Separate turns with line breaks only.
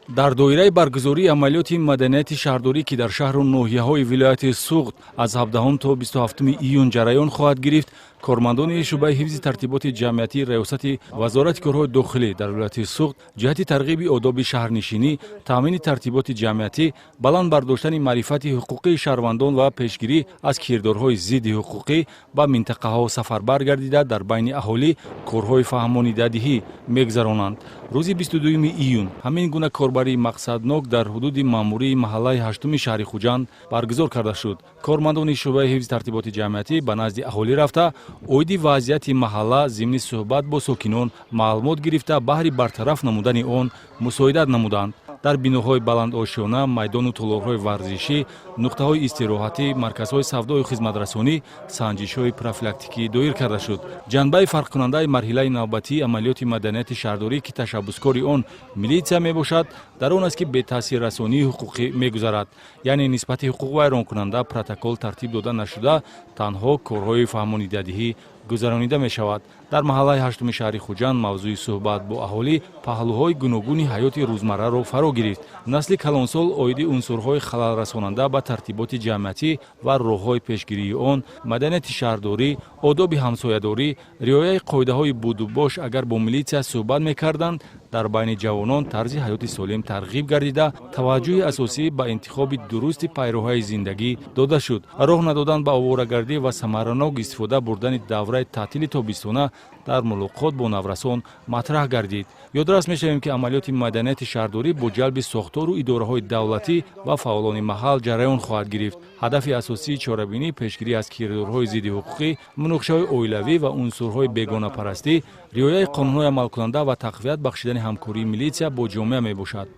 Дар доираи баргузории амалиёти маданияти шаҳрдорӣ, ки дар шаҳру ноҳияҳои вилояти Суғд аз 17 то 27 июн ҷараён хоҳад гирифт, кормандони шӯъбаи ҳифзи тартиботи ҷамъиятии раёсати Вазорати корҳои дохилӣ дар вилояти Суғд ҷиҳати тарғиби одоби шаҳрнишинӣ, таъмини тартиботи ҷамъиятӣ, баланд бардоштани маърифати ҳуқуқии шаҳрвандон ва пешгирӣ аз кирдорҳои зидди ҳуқуқӣ ба минтақаҳо сафарбар гардида, дар байни аҳолӣ корҳои фаҳмонидадиҳӣ мегузаронанд. Рӯзи 22 июн ҳамин гуна корбарии мақсаднок дар ҳудуди маъмурии маҳаллаи ҳаштуми шаҳри Хуҷанд баргузор карда шуд. Кормандони шӯъбаи ҳифзи тартиботи ҷамъиятӣ ба назди аҳолӣ рафта, оиди вазъияти маҳалла зимни суҳбат бо сокинон маълумот гирифта, баҳри бартараф намудани он мусоидат намуданд. Дар биноҳои баландошёна, майдону толорҳои варзишӣ, нуқтаҳои истироҳатӣ, марказҳои савдою хизматрасонӣ санҷишҳои профилактикӣ доир карда шуд. Ҷанбаи фарқкунандаи марҳилаи навбатии амалиёти маданияти шаҳрдорӣ, ки ташаббускори он милитсия мебошад, дар он аст, ки бетаъсиррасонии ҳуқуқӣ мегузарад, яъне нисбати ҳуқуқвайронкунанда протокол тартиб дода нашуда, танҳо корҳои фаҳмонидадиҳӣ гузаронида мешавад. Дар маҳаллаи ҳаштуми шаҳри Хуҷанд мавзӯи суҳбат бо аҳолӣ паҳлӯҳои гуногуни ҳаёти рӯзмарраро фаро гирифт. Насли калонсол оиди унсурҳои халалрасонанда ба тартиботи ҷамъиятӣ ва роҳҳои пешгирии он, маданияти шаҳрдорӣ, одоби ҳамсоядорӣ, риояи қоидаҳои будубош агар бо милитсия суҳбат мекарданд, дар байни ҷавонон тарзи ҳаёти солим тарғиб гардида, таваҷҷӯҳи асосӣ ба интихоби дурусти пайроҳаи зиндагӣ дода шуд. Роҳ надодан ба оворагардӣ ва самаранок истифода бурдани давраи таътили тобистона дар мулоқот бо наврасон матраҳ гардид. Ёдрас мешавем, ки амалиёти маданияти шаҳрдорӣ бо ҷалби сохтору идораҳои давлатӣ ва фаъолони маҳал ҷараён хоҳад гирифт. Ҳадафи асосии чорабинӣ пешгирӣ аз кирдорҳои зиддиҳуқуқӣ, муноқишаҳои оилавӣ ва унсурҳои бегонапарастӣ, риояи қонунҳои амалкунанда ва тақвият бахшидани ҳамкории милитсия бо ҷомеа мебошад.